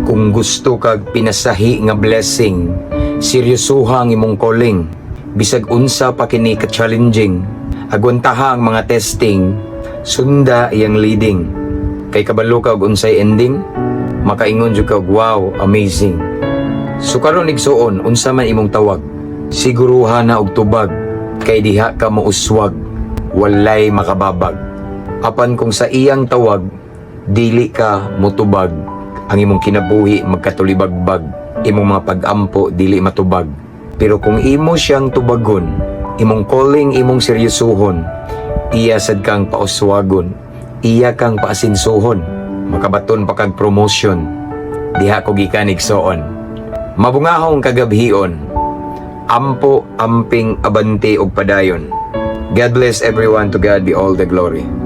Kung gusto kag pinasahi nga blessing, seryosoha ang imong calling. Bisag unsa pa kini ka challenging, agwantaha ang mga testing, sunda iyang leading. Kay kabalo ka og unsay ending, makaingon jud ka og, "Wow, amazing." So karon, igsuon, unsa man imong tawag, siguruha na og tubag, kay diha ka mouswag, walay makababag. Apan kung sa iyang tawag, dili ka motubag, ang imong kinabuhi magkatulibagbag, imong mga pag-ampo dili matubag. Pero kung imo siyang tubagon, imong calling imong seryosohon, iya sad kang pauswagon, iya kang paasinsuhon, makabaton pa kag promotion, diha ko gikan, igsoon. Mabungahong kagabhion, ampo, amping, abante ug padayon. God bless everyone. To God be all the glory.